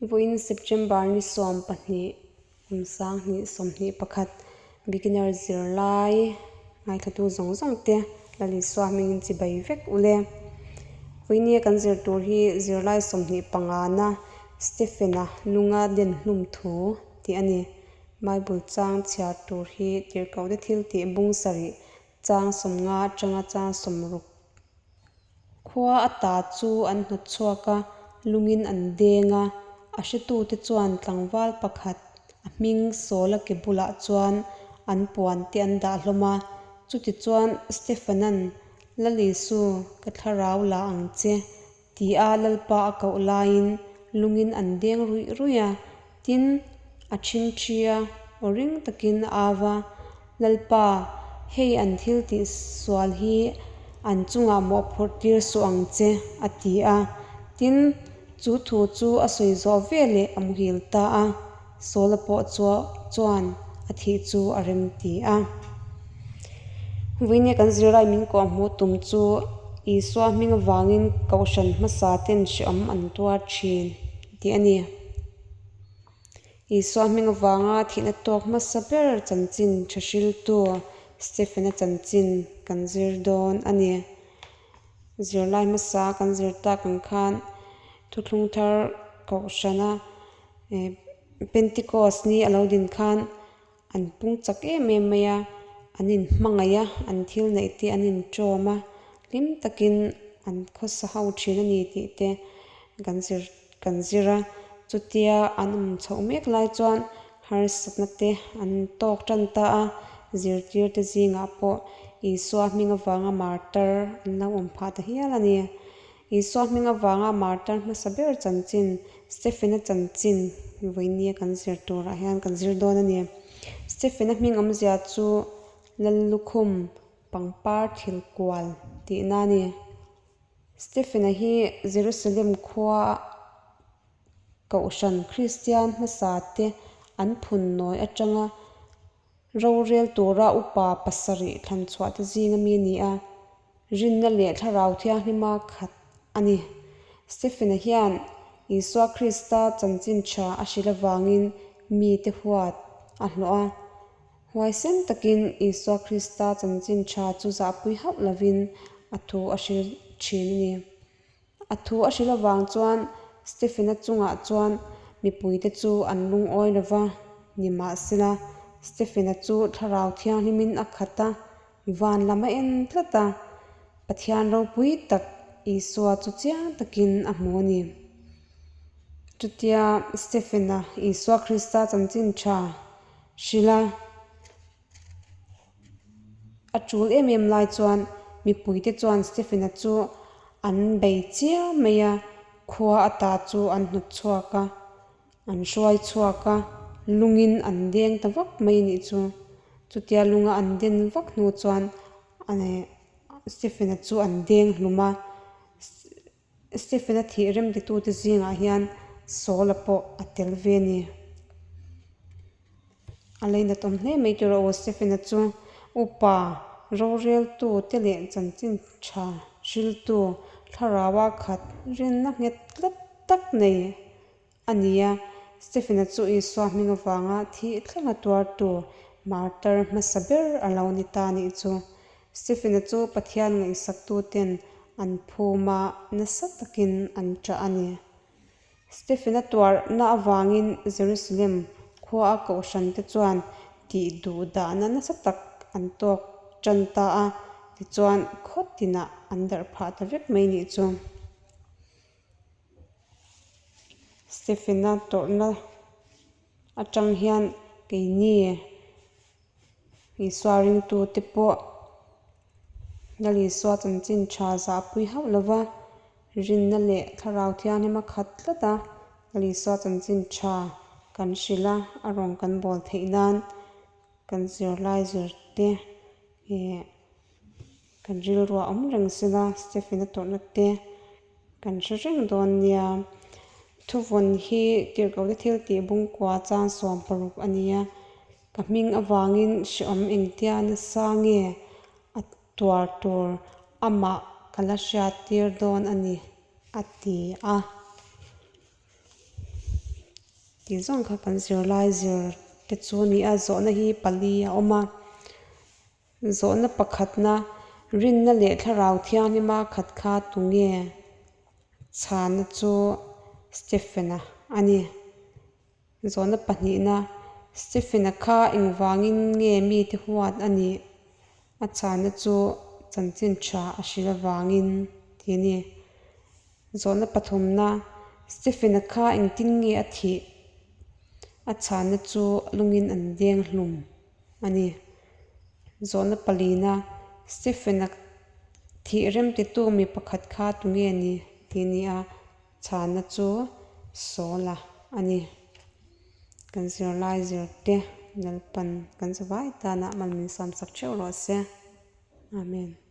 Vawiin September ni 12 kum 2021 beginner zirlai ngaithlatu zawng zawng te Lal Isua hmingin chibai vek u le. Vawiinia kan zir tur hi zirlai 25 na Stephen-a lunga den hlum thu tih a ni. Bible chang chhiar tur hi tirhkohte thil tih bung sarih chang 50 atanga chang 60. Khua ata chu an hnawt chhuak a, lungin an deng a, a hretute chuan tlangval pakhat a hming Saula ke bulah chuan an puan te an dah hlawm a. Chutichuan Stefana'n, Lal Isu, ka thlarau la ang che, tia Lalpa a koh laiin lungin an deng ruih ruih a, tin, a ṭhingṭhi a, aw ring takin a au a, Lalpa, hei an thil tih sual hi an chungah mawhphurh tir suh ang che, a ti a. Tin, chu thu chu a sawi zawh veleh a muhil ta a, Saula pawh chuan a thih chu a rem ti a. Vawinia kan zirlai min kawhhmuh tum chu Isua hming avangin Kohhran hmasa ten hrehawm an tuar thin tih a ni. Isua hming avanga thihna tawk hmasa ber chanchin tha hriltu Stephen-a chanchin kan zir dawn a ni. Zirlai hmasa kan zir tak ang khan thuthlung thar Kohhrana Pentecost ni a lo din khan an pung chak em em mai a, an inhmangaih a, an thil neih te an inṭawm a, hlim takin an khawsa ho ṭhin a ni tih te kan zir kan zir a. Chutia an awm chhoh mek lai chuan harsatna te an tawk ṭan ta a, zirtir te zingah pawh Isua hming avanga martar an lo awm phah ta hial a ni. Isua hming avanga martar hmasa ber chanchin, Stephen-a chanchin vawinia kan zir turah hian kan zir dawn a ni. Stephen-a hming awmzia chu Lallukhum pangpar thil kual tihna a ni. Stephen-a hi Jerusalem khua Kohhran Kristian hmasa te an phun nawi atanga Rorel tura upa pasarih thlanchhuah te zinga mi a ni a, rinna leh thlarau thianghlima khat a ni. Stephen-a hian Isua Krista chanchin tha a hrilh avangin mite huat a hlawh a. Huaisen takin Isua Krista chanchin tha chu zahpui hauh lovin a thu a hrilh thin a ni. A thu a hrilh avang chuan Stephen-a chungah chuan mipuite chu an lungawi lo va, nimahsela Stephen-a chu Thlarau Thianghlimin a khat a, van lam a en tlat a, Pathian ropui tak Isua chu chiang takin a hmu a ni. Chutia Stephen-a Isua Krista chanchin tha hrilh a. A tul em em lai chuan mipuite chuan Stephen-a chu an bei chiam mai a, khua ata chu an hnawt chhuak a, an hruai chhuak a, lungin an deng ta vak mai a nih chu. Chutia lunga an den vak hnu chuan Stephen-a chu an deng hlum a. Stephen-a thih remtitute zingah hian Saul-a pawh a tel ve a ni. A leinat awm hle mai tur a aw Stephen-a chu upa roreltu te leh chanchin tha hriltu thlaraua khat rinna nghet tlat tak nei a ni a. Stephen-a chu Isua hming avanga thih thlenga tuartu martar hmasa ber a lo ni ta nih chu. Stephen-a chu Pathian ngaihsaktuten an phum a, nasa takin an ṭah a ni. Stephen-a tuarna avangin Jerusalem khua a kohhrante chuan tih duh dahna nasa tak an tawk ṭan ta a, tichuan khaw tinah an darh phah ta vek mai nih chu. Stephen-a tawrhna atang hian keini Isua ringtute pawh Lal Isua chanchin tha zahpui hauh lova rinna leh thlarau thianghlim a khat tlat a, Lal Isua chanchin tha kan hrilh a, a rawn kan bawl theih nan kan zirlai zirte ih Kan rilruah awm reng sela Stephen-a tawrhna te kan hre reng dawn nia. Thuvawn hi tirhkohte thil tih bungkua chang 16 a ni a, ka hming avangin hrehawm engtia nasa nge a tuar tur amah ka la hriattir dawn a ni, a ti a. Tih zawng kha kan zirlai zir te chu a ni a, zawhna hi pali a awm a. Zawhna pakhatna, Rinna leh Thlarau Thianghlima khat kha tunge? Chhana chu Stephen-a a ni. Zawhna pahnihna, Stephen-a kha engvangin nge mite huat a nih? A chhana chu chanchin tha a hrilh avangin tih a ni. Zawhna pathumna, Stephen-a kha engtin nge a thih? A chhana chu lungin an deng hlum a ni. Zawhna palina, Stephen-a thih remtitu mi pakhat kha tunge ni? tih a ni a. Chhana chu Saula a ni. Kan zirlai zirte Lalpan kan zavai tana mal min sawmsak theuh rawh se. Amen.